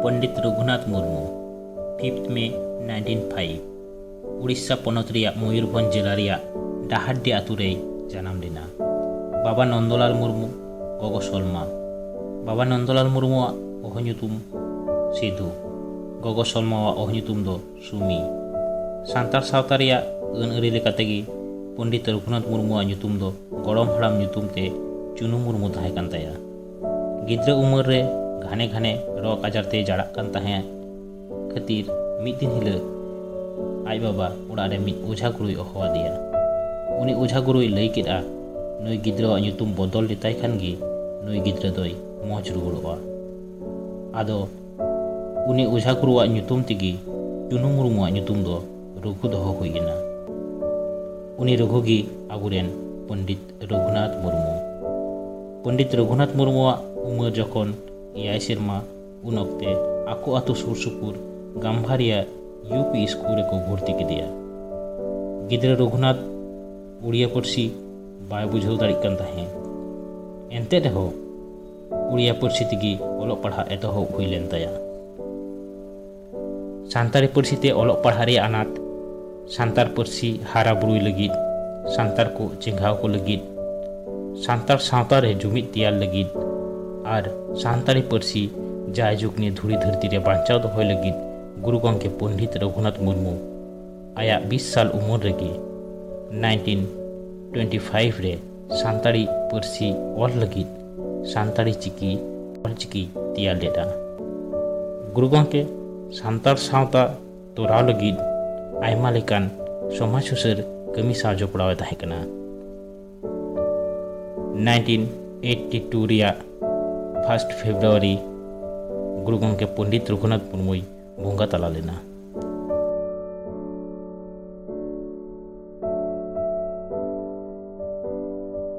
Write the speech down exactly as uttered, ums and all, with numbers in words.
Pandit Raghunath Murmu, fifth May nineteen five, Odisha ᱯᱚᱱᱚᱛ ᱨᱮᱭᱟᱜ ᱢᱚᱭᱩᱨᱵᱷᱚᱸᱡᱽ ᱡᱮᱞᱟ ᱨᱮᱭᱟᱜ ᱰᱟᱦᱟᱨᱰᱤ ᱟᱛᱳ ᱨᱮᱭ ᱡᱟᱱᱟᱢ ᱞᱮᱱᱟ᱾ ᱵᱟᱵᱟ ᱱᱚᱱᱫᱚᱞᱟᱞ ᱢᱩᱨᱢᱩ, ᱜᱚᱜᱚ ᱥᱚᱞᱢᱟ᱾ ᱵᱟᱵᱟ ᱱᱚᱱᱫᱚᱞᱟᱞ ᱢᱩᱨᱢᱩᱣᱟᱜ ᱚᱦᱚ ᱧᱩᱛᱩᱢ ᱥᱤᱫᱷᱩ, ᱜᱚᱜᱚ ᱥᱚᱞᱢᱟᱣᱟᱜ ᱚᱦᱚ ᱧᱩᱛᱩᱢ ᱫᱚ ᱥᱩᱢᱤ᱾ ᱥᱟᱱᱛᱟᱲ ᱥᱟᱶᱛᱟ ᱨᱮᱭᱟᱜ ᱟᱹᱱ ᱟᱹᱨᱤ ᱞᱮᱠᱟᱛᱮ ᱜᱮ ᱯᱚᱱᱰᱤᱛ ᱨᱚᱜᱷᱩᱱᱟᱛᱷ ᱢᱩᱨᱢᱩᱣᱟᱜ ᱧᱩᱛᱩᱢ ᱫᱚ ᱜᱚᱲᱚᱢ ᱦᱟᱲᱟᱢ ᱧᱩᱛᱩᱢ ᱛᱮ ᱪᱩᱱᱩ ᱢᱩᱨᱢᱩ ᱛᱟᱦᱮᱸ ᱠᱟᱱ ᱛᱟᱭᱟ᱾ ᱜᱤᱫᱽᱨᱟᱹ ᱩᱢᱮᱨ ᱨᱮ ᱜᱷᱟᱱᱮ ᱜᱷᱟᱱᱮ ᱨᱳᱜᱽ ᱟᱡᱟᱨ ᱛᱮᱭ ᱡᱟᱲᱟᱜ ᱠᱟᱱ ᱛᱟᱦᱮᱸᱫ ᱠᱷᱟᱹᱛᱤᱨ ᱢᱤᱫ ᱫᱤᱱ ᱦᱤᱞᱳᱜ ᱟᱡ ᱵᱟᱵᱟ ᱚᱲᱟᱜ ᱨᱮ ᱢᱤᱫ ᱚᱡᱷᱟ ᱜᱩᱨᱩᱭ ᱦᱚᱦᱚ ᱟᱫᱮᱭᱟ᱾ ᱩᱱᱤ ᱚᱡᱷᱟ ᱜᱩᱨᱩᱭ ᱞᱟᱹᱭ ᱠᱮᱫᱼᱟ, "ᱱᱩᱭ ᱜᱤᱫᱽᱨᱟᱹᱣᱟᱜ ᱧᱩᱛᱩᱢ ᱵᱚᱫᱚᱞ ᱞᱮᱛᱟᱭ ᱠᱷᱟᱱ ᱜᱮ ᱱᱩᱭ ᱜᱤᱫᱽᱨᱟᱹ ᱫᱚᱭ ᱢᱚᱡᱽ ᱨᱩᱣᱟᱹᱲᱚᱜᱼᱟ᱾" ᱟᱫᱚ ᱩᱱᱤ ᱚᱡᱷᱟ ᱜᱩᱨᱩᱣᱟᱜ ᱧᱩᱛᱩᱢ ᱛᱮᱜᱮ ᱪᱩᱱᱩ ᱢᱩᱨᱢᱩᱣᱟᱜ ᱧᱩᱛᱩᱢ ᱫᱚ ᱨᱚᱜᱷᱩ ᱫᱚᱦᱚ ᱦᱩᱭ ᱮᱱᱟ᱾ ᱩᱱᱤ ᱨᱚᱜᱷᱩ ᱜᱮ ᱟᱵᱚᱨᱮᱱ ᱯᱚᱱᱰᱤᱛ ᱨᱚᱜᱷᱩᱱᱟᱛᱷ ᱢᱩᱨᱢᱩ᱾ ᱯᱚᱱᱰᱤᱛ ᱨᱚᱜᱷᱩᱱᱟᱛᱷ ᱢᱩᱨᱢᱩᱣᱟᱜ ᱩᱢᱮᱨ ᱡᱚᱠᱷᱚᱱ ᱮᱭᱟᱭ ᱥᱮᱨᱢᱟ, ᱩᱱ ᱚᱠᱛᱮ ᱟᱠᱚ ᱟᱛᱳ ᱥᱩᱨ ᱥᱩᱯᱩᱨ ᱜᱟᱢᱵᱷᱟ ᱨᱮᱭᱟᱜ ᱤᱭᱩ ᱯᱤ ᱥᱠᱩᱞ ᱨᱮᱠᱚ ᱵᱷᱚᱨᱛᱤ ᱠᱮᱫᱮᱭᱟ᱾ ᱜᱤᱫᱽᱨᱟᱹ ᱨᱚᱜᱷᱩᱱᱟᱛᱷ ᱩᱲᱤᱭᱟ ᱯᱟᱹᱨᱥᱤ ᱵᱟᱭ ᱵᱩᱡᱷᱟᱹᱣ ᱫᱟᱲᱮᱭᱟᱜ ᱠᱟᱱ ᱛᱟᱦᱮᱸᱫ᱾ ᱮᱱᱛᱮ ᱨᱮᱦᱚᱸ ᱩᱲᱤᱭᱟ ᱯᱟᱹᱨᱥᱤ ᱛᱮᱜᱮ ᱚᱞᱚᱜ ᱯᱟᱲᱦᱟᱜ ᱮᱛᱚᱦᱚᱵ ᱦᱩᱭ ᱞᱮᱱ ᱛᱟᱭᱟ᱾ ᱥᱟᱱᱛᱟᱲᱤ ᱯᱟᱹᱨᱥᱤ ᱛᱮ ᱚᱞᱚᱜ ᱯᱟᱲᱦᱟᱜ ᱨᱮᱭᱟᱜ ᱟᱱᱟᱴ, ᱥᱟᱱᱛᱟᱲ ᱯᱟᱹᱨᱥᱤ ᱦᱟᱨᱟ ᱵᱩᱨᱩᱭ ᱞᱟᱹᱜᱤᱫ, ᱥᱟᱱᱛᱟᱲ ᱠᱚ ᱪᱮᱸᱜᱷᱟᱣ ᱠᱚ ᱞᱟᱹᱜᱤᱫ, ᱥᱟᱱᱛᱟᱲ ᱥᱟᱶᱛᱟ ᱨᱮ ᱡᱩᱢᱤᱫ ᱛᱮᱭᱟᱨ ᱞᱟᱹᱜᱤᱫ ᱟᱨ ᱥᱟᱱᱛᱟᱲᱤ ᱯᱟᱹᱨᱥᱤ ᱡᱟᱭᱡᱩᱜᱽ ᱱᱤᱭᱟᱹ ᱫᱷᱩᱲᱤ ᱫᱷᱟᱹᱨᱛᱤ ᱨᱮ ᱵᱟᱧᱪᱟᱣ ᱫᱚᱦᱚᱭ ᱞᱟᱹᱜᱤᱫ ᱜᱩᱨᱩ ᱜᱚᱢᱠᱮ ᱯᱚᱱᱰᱤᱛ ᱨᱚᱜᱷᱩᱱᱟᱛᱷ ᱢᱩᱨᱢᱩ ᱟᱭᱟᱜ ᱵᱤᱥ ᱥᱟᱞ ᱩᱢᱮᱨ ᱨᱮᱜᱮ nineteen twenty five ᱨᱮ ᱥᱟᱱᱛᱟᱲᱤ ᱯᱟᱹᱨᱥᱤ ᱚᱞ ᱞᱟᱹᱜᱤᱫ ᱥᱟᱱᱛᱟᱲᱤ ᱪᱤᱠᱤ, ᱚᱞᱪᱤᱠᱤ ᱛᱮᱭᱟᱨ ᱞᱮᱫᱼᱟ᱾ ᱜᱩᱨᱩ ᱜᱚᱢᱠᱮ ᱥᱟᱱᱛᱟᱲ ᱥᱟᱶᱛᱟ ᱛᱚᱨᱟᱣ ᱞᱟᱹᱜᱤᱫ ᱟᱭᱢᱟ ᱞᱮᱠᱟᱱ ᱥᱚᱢᱟᱡᱽ ᱥᱩᱥᱟᱹᱨ ᱠᱟᱹᱢᱤ ᱥᱟᱶ ᱡᱚᱯᱲᱟᱣ ᱮ ᱛᱟᱦᱮᱸ ᱠᱟᱱᱟ᱾ nineteen eighty two ᱨᱮᱭᱟᱜ first February ᱜᱩᱨᱩ ᱜᱚᱢᱠᱮ ᱯᱚᱱᱰᱤᱛ ᱨᱚᱜᱷᱩᱱᱟᱛᱷ ᱢᱩᱨᱢᱩᱭ ᱵᱚᱸᱜᱟ ᱛᱟᱞᱟ ᱞᱮᱱᱟ᱾